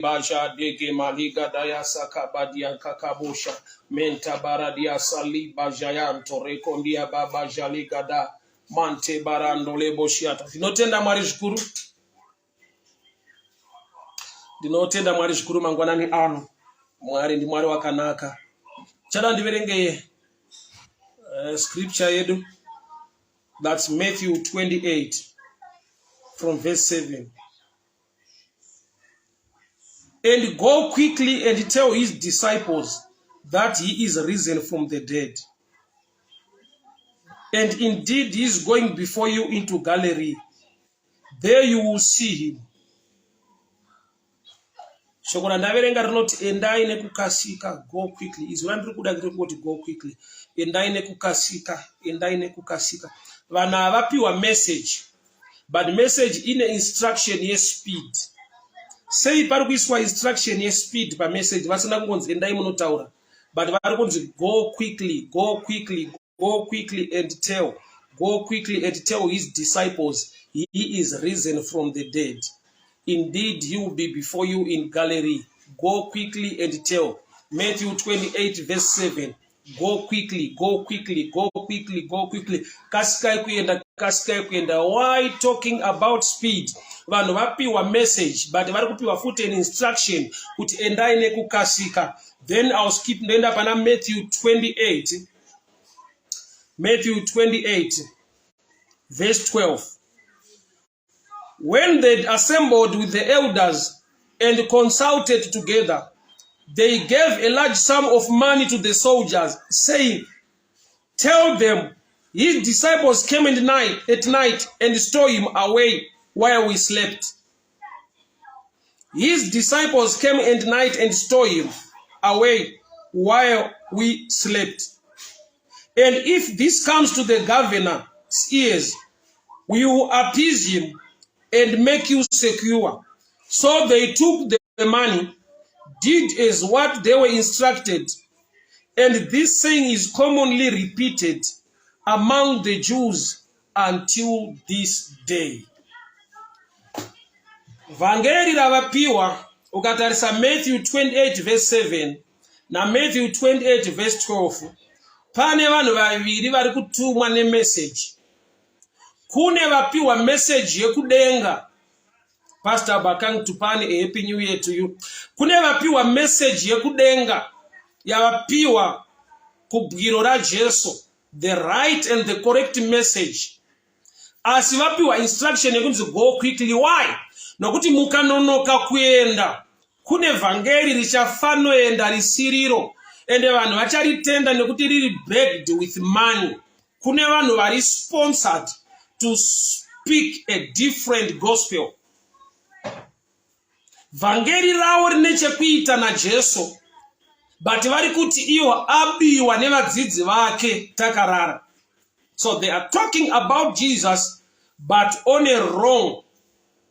Baja dege maliga dayasa kabadia kakabosha menta baradia sali bajayanto rekondia baba jaligada mante barando leboshiata. Tinotenda Mwari zvikuru, ndinotenda Mwari zvikuru mangwanani ano. Mwari ndi Mwari wakanaka. Chada ndiverenge scripture yedu, that's Matthew 28 from verse 7. "And go quickly and tell his disciples that he is risen from the dead. And indeed, he is going before you into Galilee. There you will see him." Shoko randaverenga rinoti endai nekukasika, go quickly. Izwi randiri kuda ndiri kungoti go quickly. Endai nekukasika, endai nekukasika. Vanhu havapiwa message, but message ine instruction yespeed. Sei pari kuiswa instruction yespeed pamessage vasina kungonzi endai munotaura, but vari kunzi go quickly, go quickly, go quickly and tell, go quickly and tell his disciples he is risen from the dead. Indeed, he will be before you in Galilee. Go quickly and tell. Matthew 28 verse 7. Go quickly, go quickly, go quickly, go quickly. Kasikai kuenda, kasikai kuenda. Why talking about speed? Vanhu vapiwa message, but vari kupiwa futi an instruction kuti endai nekukasika. Then I'll skip, ndoenda pana Matthew 28, Matthew 28 verse 12. "When they assembled with the elders and consulted together, they gave a large sum of money to the soldiers, saying, 'Tell them, his disciples came at night and stole him away while we slept.' His disciples came at night and stole him away while we slept. And if this comes to the governor's ears, we will appease him and make you secure.' So they took the money, did as what they were instructed. And this saying is commonly repeated among the Jews until this day." Vhangeri ravapiwa, ukatarisa Matthew 28 verse 7 naMatthew 28 verse 12, pane vanhu vaviri vari kutumwa nemeseji. Kune vapiwa meseji yekudenga. Pastor Bakang Tupani, a happy new year to you. Kune vapiwa meseji yekudenga yavapiwa kubwiro raJesu, the right and the correct message, asi vapiwa instruction yekunzi go quickly. Why? Nokuti mukanonoka kuenda, kune vhangeri richafanoenda risiriro, ende vanhu vacharitenda nekuti riri backed with money. Kune vanhu vari sponsored to speak a different gospel. Vhangeri ravo rine chekuita naJesu, but vari kuti iwo abiwa nevadzidzi vake takarara. So they are talking about Jesus, but on a wrong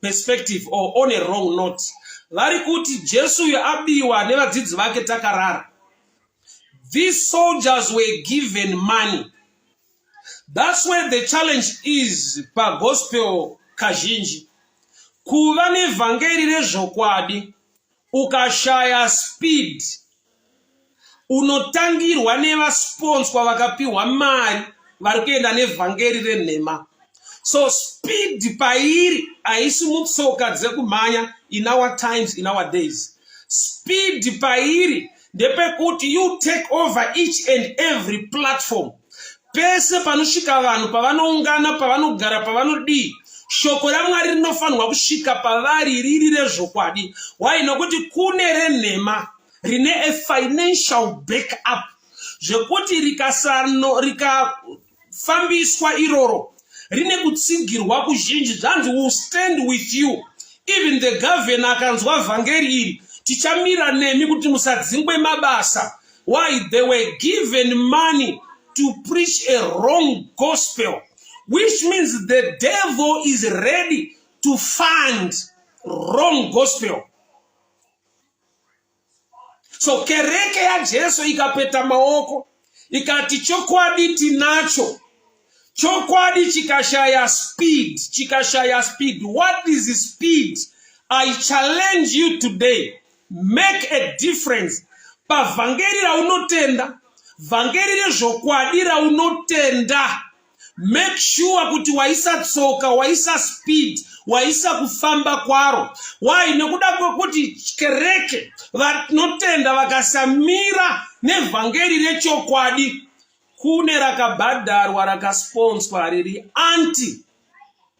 perspective or on a wrong note. Vari kuti Jesu uyu abiwa nevadzidzi vake takarara. These soldiers were given money. That's where the challenge is pagospel. Kazhinji kuva nevhangeri rezvokwadi, ukashaya speed, unotangirwa nevasponswa vakapiwa mari vari kuenda nevhangeri renhema. So speed pairi haisi mutsoka dzekumhanya. In our times, in our days, speed pairi ndepekuti you take over each and every platform. Pese panosvika vanhu, pavanoungana, pavanogara, pavanodii, shoko raMwari rinofanirwa kusvika pavari riri rezvokwadi. Why? Nokuti kune renhema rine a financial backup, zvekuti rikafambiswa iroro rine kutsigirwa kuzhinji. Zvanzi, "Will stand with you." Even the governor akanzwa vhangeri iri, tichamira nemi kuti musadzingwe mabasa. Why? They were given money to preach a wrong gospel, which means the devil is ready to fund wrong gospel. So kereke yaJesu ikapeta maoko ikati chokwadi tinacho, chokwadi chikashaya speed, chikashaya speed. What is speed? I challenge you today, make a difference pavhangeri raunotenda, vhangeri rezvokwadi raunotenda. Make sure kuti waisa tsoka, waisa speed, waisa kufamba kwaro. Why? Nekuda kwekuti kereke vanotenda vakasamira nevhangeri rechokwadi, kune rakabhadharwa rakasponswa riri anti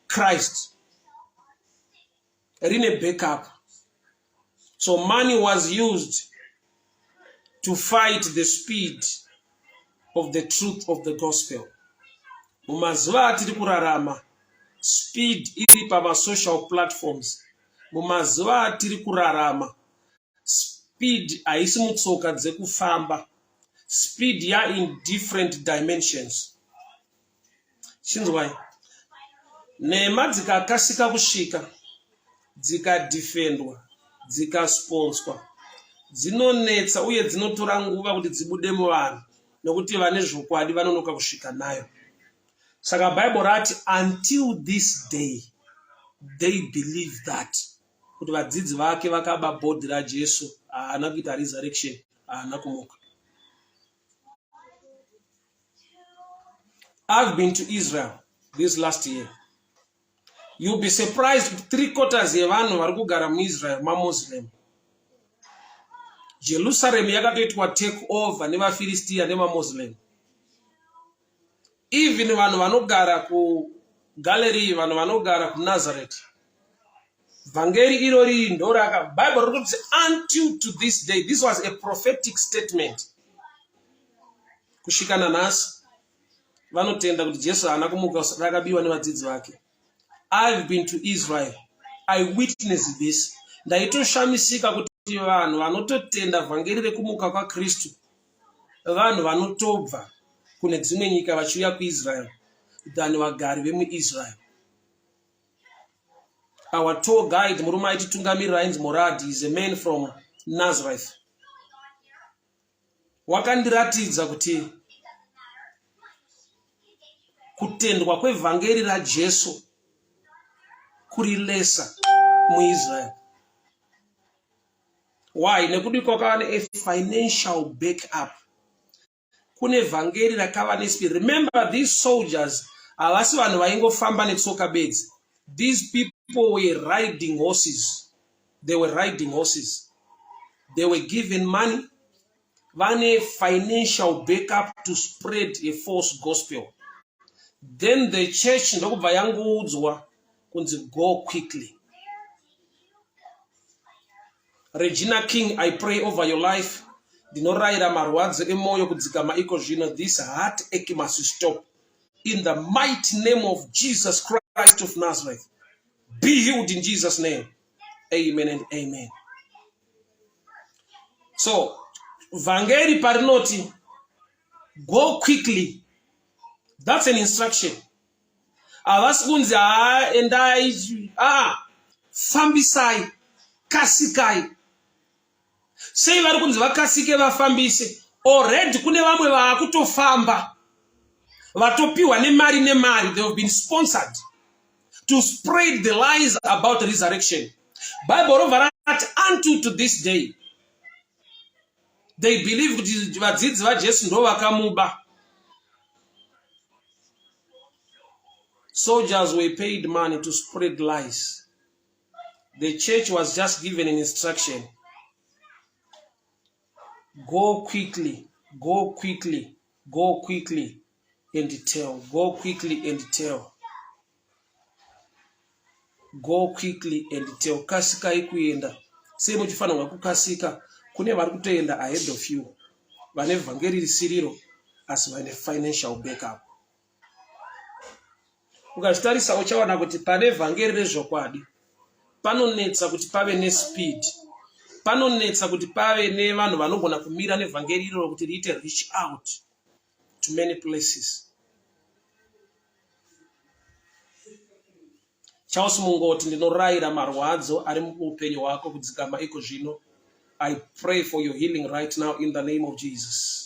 Christ rine backup. So money was used to fight the speed of the truth of the gospel. Mumazuva atiri kurarama, speed iri pamasocial platforms. Mumazuva atiri kurarama, speed haisi mutsoka dzekufamba. Speed ya in different dimensions. Chinzwai, nhema dzikakasika kusvika, dzikadhifendwa, dzikasponswa, dzinonetsa uye dzinotora nguva kuti dzibude muvanhu nekuti vane zvokwadi vanonoka kusvika nayo. Saka Bible rati until this day they believe that kuti vadzidzi vake vakaba bhodhi raJesu, haana kuita resurrection, haana kumuka. I've been to Israel this last year. You'll be surprised kuti 3/4 yevanhu vari kugara muIsrael maMuslim. Jerusalem yakatoitwa take over nevaFiristia nemaMuslim. Even vanhu vanogara kuGalilee, vanhu vanogara kuNazareth, vhangeri irori ndoraka Bible riri kuti until to this day. This was a prophetic statement. Kusvika nanhasi vanotenda kuti Jesu haana kumuka, rakabiwa nevadzidzi vake. I've been to Israel, I witnessed this. Ndaitoshamisika kuti vanhu vanototenda vhangeri rekumuka kwaKristu, vanhu vanotobva kune dzimwe nyika vachiuya kuIsrael than vagari vemuIsrael. Our tour guide, murume aititungamirira ainzi Moradi, is a man from Nazareth. Wakandiratidza kuti kutendwa kwevhangeri raJesu kuri lesa muIsrael. Why? Nekuti kwakava nefinancial backup. Kune vhangeri rakava nespeed. Remember, these soldiers havasi vanhu vaingofamba netsoka bedzi. These people were riding horses. They were riding horses. They were given money. Vane financial backup to spread a false gospel. Then the church ndokubva yangoudzwa kunzi go quickly. Regina King, I pray over your life. Ndinorayira marwadzo emoyo kudzikama iko zvino. This heartache must stop. In the mighty name of Jesus Christ of Nazareth. Be healed in Jesus' name. Amen and amen. So, vhangeri parinoti go quickly, that's an instruction. Havasi kunzi haa endai, aa fambisai, kasikai. Sei vari kunzi vakasike vafambise? Already kune vamwe vaakutofamba vatopiwa nemari nemari. They have been sponsored to spread the lies about resurrection. Bible robva rati unto to this day they believe kuti vadzidzi vaJesu ndo vakamuba. Soldiers were paid money to spread lies. The church was just given an instruction. Go quickly, go quickly, go quickly and tell. Go quickly and tell. Go quickly and tell. Kasikai kuenda. Sei muchifanirwa kukasika? Kune vari kutoenda ahead of you. Vane vhangeri risiriro asi vane financial backup. Ukazvitarisa uchaona kuti pane vhangeri rezvokwadi panonetsa kuti pave nespeed, panonetsa kuti pave nevanhu vanogona kumira nevhangeri iroro kuti riite reach out to many places. Charles Mungoti, ndinorayira marwadzo ari muupenyu hwako kudzikama iko zvino. I pray for your healing right now in the name of Jesus.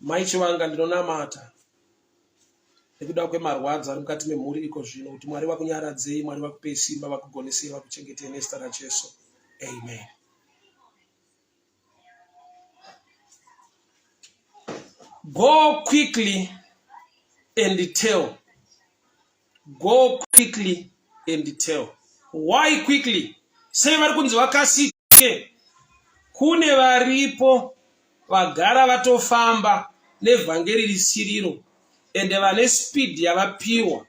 Mai Chivanga, ndinonamata. nekuda kwemarwadzo ari mukati memhuri iko zvino kuti Mwari vakunyaradzei, Mwari vakupei simba, vakugonesei, vakuchengetei nezita raJesu. Amen. Go quickly and tell. Go quickly and tell. Why quickly? Sei vari kunzi vakasike? Kune varipo vagara vatofamba nevhangeri risiriro ende vane speed yavapiwa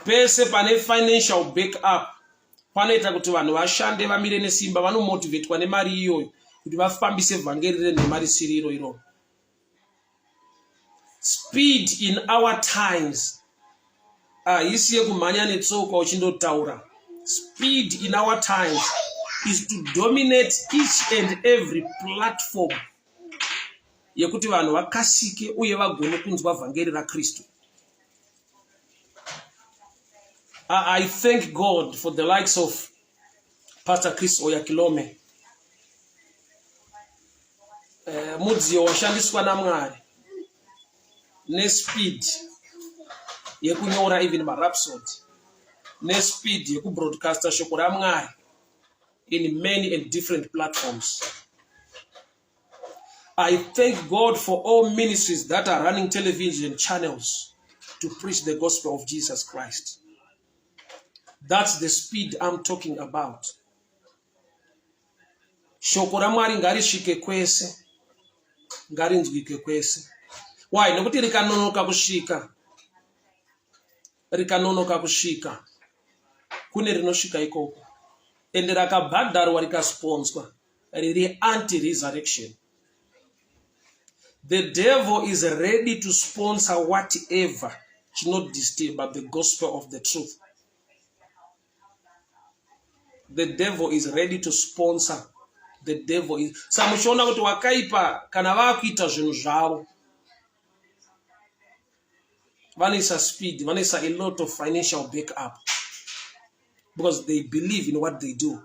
pese pane financial back up panoita kuti vanhu vashande vamire nesimba vanomotivetwa nemari iyoyo kuti vafambise vhangeri renhema risiriro iroro speed in our times haisi yekumhanya netsoka uchindotaura speed in our times is to dominate each and every platform yekuti vanhu vakasike uye vagone kunzwa vhangeri rakristu I thank God for the likes of Pastor Chris Oyakilome. Uh, mudziyo washandiswa naMwari nespeed yekunyora even marapsod nespeed yekubroadcaster shoko raMwari in many and different platforms. I thank God for all ministries that are running television channels to preach the gospel of Jesus Christ. That's the speed I'm talking about. Shoko raMwari ngarisvike kwese, ngarinzwike kwese. Why? Nekuti rikanonoka kusvika, rikanonoka kusvika kune rinosvika ikoko, ende rakabhadharwa rikasponswa riri anti resurrection. The devil is ready to sponsor whatever chinodisturba the gospel of the truth. The devil is ready to sponsor. The devil is sa muchiona kuti wakaipa kana vakuita zvinhu zvavo vanoisa speed vanoisa a lot of financial backup because they believe in what they do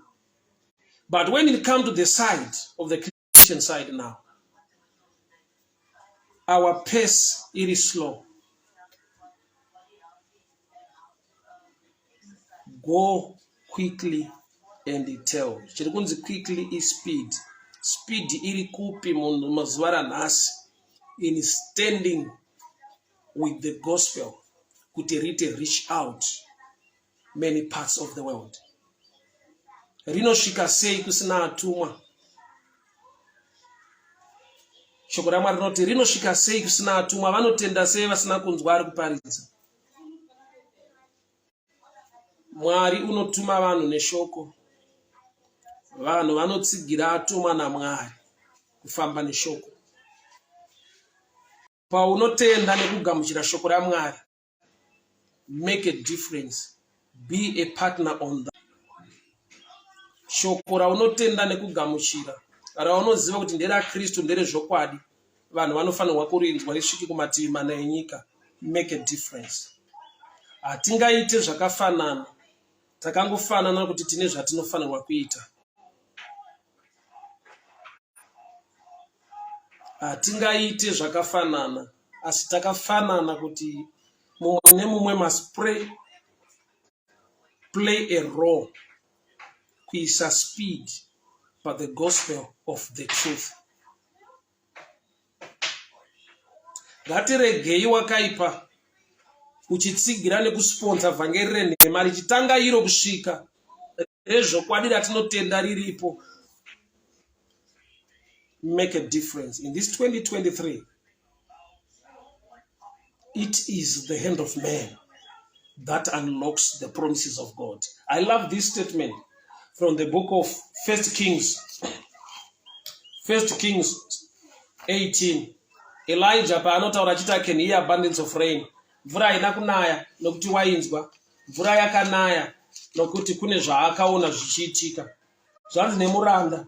but when it come to the side of the Christian side now our pace iri slow go quickly and tell chiri kunzi quickly ispeed speed iri kupi munhu mazuva ranhasi in standing with the gospel kuti riite reach out many parts of the world rinosvika sei kusina atumwa shoko ramwari rinoti rinosvika sei kusina atumwa vanotenda sei vasina kunzwa ari kuparidza mwari unotuma vanhu neshoko vanhu vanotsigira atumwa namwari kufamba neshoko paunotenda nekugamuchira shoko ramwari make a difference be a partner on that shoko raunotenda nekugamuchira raunoziva kuti nderakristu nderezvokwadi vanhu vanofanirwa kurinzwa risvike kumativi mana enyika make a difference hatingaite zvakafanana takangofanana kuti tine zvatinofanirwa kuita Hatingaite zvakafanana asi takafanana kuti mumwe nemumwe must pray, play a role kuisa speed pa the gospel of the truth. Ngatiregei wakaipa uchitsigira nekusponsa vhangeri renhema richitanga iro kusvika rezvokwadi ratinotenda riripo make a difference in this 2023 it is the hand of man that unlocks the promises of god i love this statement from the book of first kings first kings 18 elijah paanotaura achiti i can hear abundance of rain mvura haina kunaya nokuti wainzwa mvura yakanaya nokuti kune zvaakaona zvichiitika zvanzi nemuranda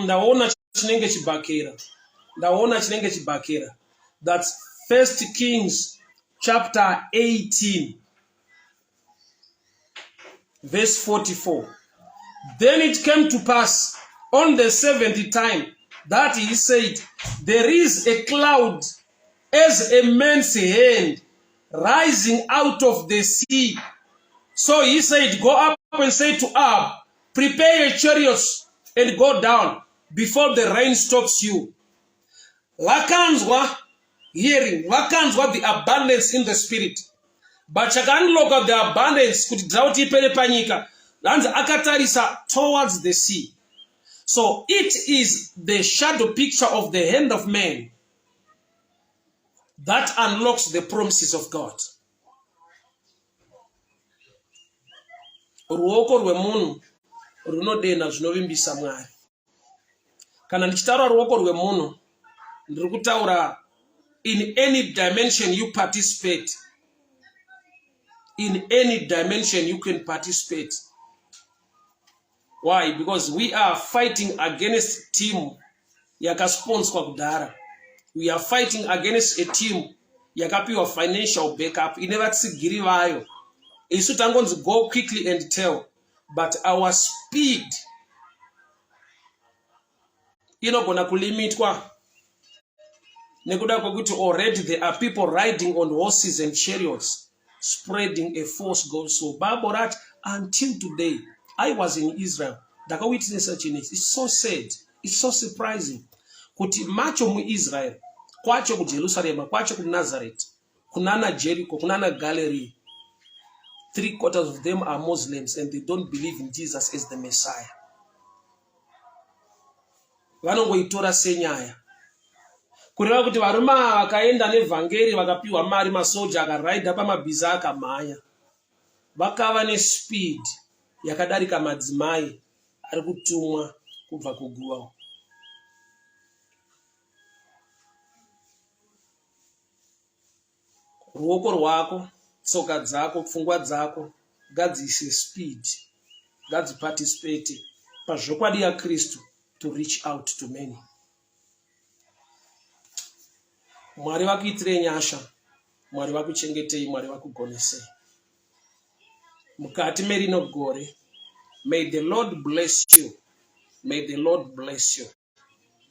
ndaona chinenge chibhakera ndaona chinenge chibhakera thats first kings chapter 18 verse 44 then it came to pass on the seventh time that he said there is a cloud as a man's hand rising out of the sea. So he said, Go up and say to Ahab, Prepare your chariots and go down before the rain stops you. Vakanzwa hearing, vakanzwa the abundance in the spirit. But chakaunlocka the abundance kuti drought ipere panyika, hanzi akatarisa towards the sea. So it is the shadow picture of the hand of man that unlocks the promises of God. Ruoko rwemunhu runodenha zvinovimbisa Mwari. Kana ndichitaura ruoko rwemunhu, ndiri kutaura in any dimension you participate. In any dimension you can participate. Why? Because we are fighting against team yakasponswa kudhara. We are fighting against a team yakapiwa financial backup ine vatsigiri vayo. Isu tangonzi go quickly and tell, but our speed inogona kulimitwa nekuda kwekuti already there are people riding on horses and chariots spreading a false gospel. Bible rati until today I was in Israel ndakawitnessa chinhu ichi. It's so sad, it's so surprising kuti macho muIsrael kwacho kuJerusarema kwacho kuNazareth kunana Jericho kunana Galilee 3/4 of them are Muslims and they don't believe in Jesus as the Messiah. Vanongoitora senyaya kureva kuti varume ava vakaenda nevhangeri vakapiwa mari masoja akaraidha pamabhiza akamhanya vakava nespeed yakadarika madzimai ari kutumwa kubva kuguva. Ruoko rwako, tsoka dzako, pfungwa dzako ngadziise speed, ngadziparticipate pazvokwadi yaKristu to reach out to many. Mwari vakuitirei nyasha, Mwari vakuchengetei, Mwari vakugonesei. Mukati merino gore, may the Lord bless you. May the Lord bless you.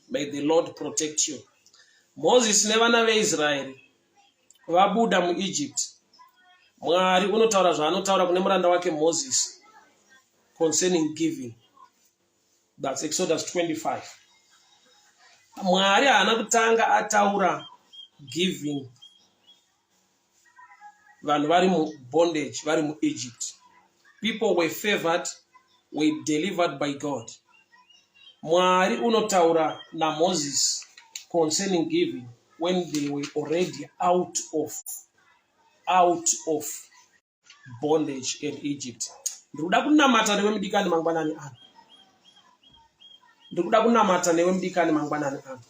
May the Lord protect you. Moses nevana veIsraeri vabuda muEgypt. Mwari unotaura zvaanotaura kune muranda wake Moses concerning giving. That's Exodus 25. Mwari haana kutanga ataura giving vanhu vari mubondage vari muEgypt. People were favored, were delivered by God. Mwari unotaura naMoses concerning giving when they were already out of bondage in Egypt. Ndikuda kunamata newe mudikani mangwanani ano. Ndikuda kunamata newe mudikani mangwanani ano.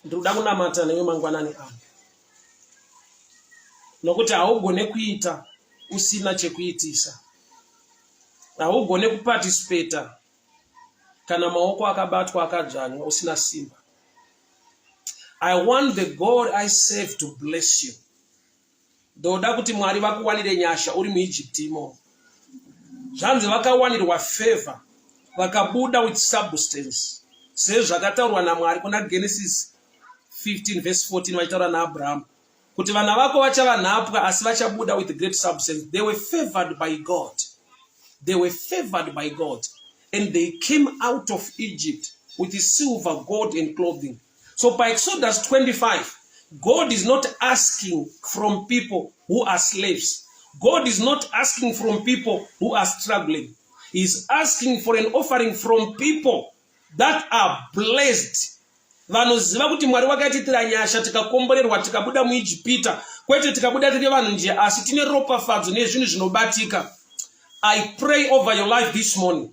Ndikuda kunamata newe mangwanani ano. Nokuti haugone kuita usina chekuitisa. Haugone kuparticipata kana maoko akabatwa akadzvanywa usina simba. I want the God I serve to bless you. Ndoda kuti Mwari vakuwanire nyasha uri muEgypt imomo. Zvanzi vakawanirwa favor vakabuda with substance sezvakataurwa naMwari kuna Genesis 15 verse 14 vachitaura naAbraham kuti vana vako vachava nhapwa asi vachabuda with great substance. They were favored by God. They were favored by God and they came out of Egypt with silver, gold and clothing. So by Exodus 25, God is not asking from people who are slaves. God is not asking from people who are struggling. He is asking for an offering from people that are blessed. Vanoziva kuti Mwari wakatiitira nyasha tikakomborerwa tikabuda muIjipita, kwete tikabuda tiri vanhu nje, asi tine ropafadzo nezvinhu zvinobatika. I pray over your life this morning.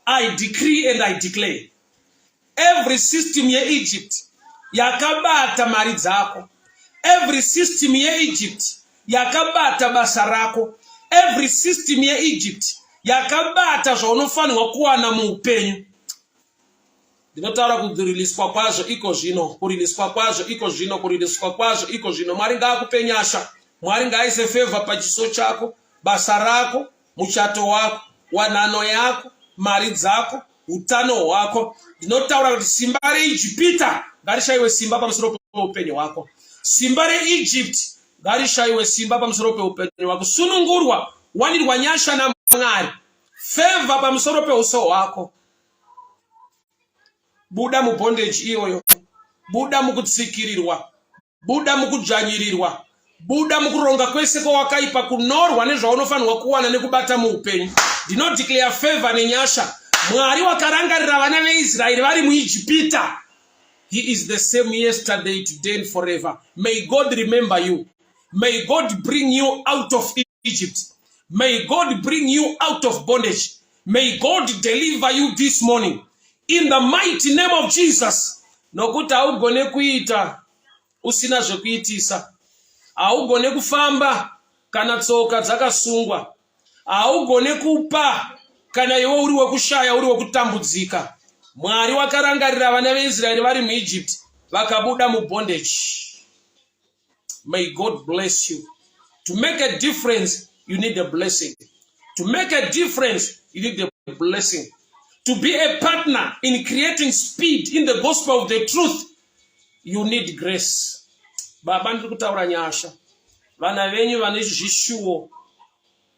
I decree and I declare every system yeEgypt yakabata mari dzako, every system yeEgypt yakabata basa rako, every system yeEgypt yakabata zvaunofanirwa kuwana muupenyu, ndinotaura kuriliswa kwazvo iko zvino, kuriliswa kwazvo iko zvino, kuriliswa kwazvo iko zvino. Mwari ngaakupe nyasha, Mwari ngaaise favor pachiso chako, basa rako, muchato wako, wanano yako, mari dzako. Utano hwako. Ndinotaura kuti simba reIjipita ngarishayiwe simba pamusoro peupenyu hwako. Simba reEgypt ngarishayiwe simba pamusoro peupenyu hwako. Sunungurwa, wanirwa nyasha naMwari. Favor pamusoro peuso hwako. Buda mubondage iyoyo. Buda mukutsikirirwa. Buda mukudzvanyirirwa. Buda mukuronga kwese kwawakaipa kunorwa nezvaunofanirwa kuwana nekubata muupenyu. Ndinodeclare favor nenyasha. Mwari wakarangarira vana veIsraeri vari muIjipita. He is the same yesterday, today and forever. May God remember you. May God bring you out of Egypt. May God bring you out of bondage. May God deliver you this morning. In the mighty name of Jesus. Nokuti haugone kuita usina zvekuitisa. Haugone kufamba kana tsoka dzakasungwa. Haugone kupa kana iwe uri wekushaya, uri wekutambudzika. Mwari wakarangarira vana veIsraeri vari muEgypt vakabuda mubondage. May God bless you. To make a difference, you need a blessing. To make a difference, you need a blessing. To be a partner in creating speed in the gospel of the truth, you need grace. Baba, ndiri kutaura nyasha. Vana venyu vane zvishuwo,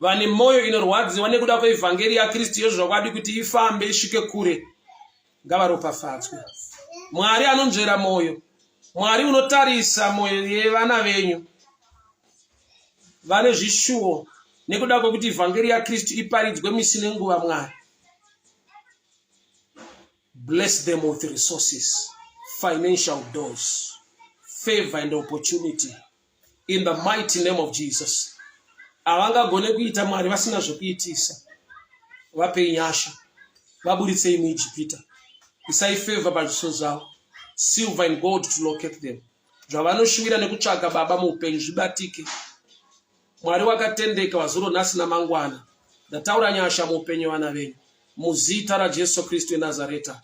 vane mwoyo inorwadziwa nekuda kweevhangeri yaKristu yezvokwadi kuti ifambe isvike kure, ngavaropafadzwe. Mwari anonzvera mwoyo, Mwari unotarisa mwoyo yevana venyu vane zvishuwo nekuda kwekuti vhangeri yaKristu iparidzwe misi nenguva. Mwari, bless them with resources, financial doors, favor and opportunity in the mighty name of Jesus. Havangagone kuita, Mwari, vasina zvokuitisa. Vapei nyasha, vaburitsei muIjipita. Isai favor pazviso zvavo, silver and gold to locate them. Zvavanoshuwira nekutsvaga, Baba, muupenyu zvibatike. Mwari wakatendeka, wazuro, nhasi namangwana, ndataura nyasha muupenyu vana venyu muzita raJesu Kristu weNazareta.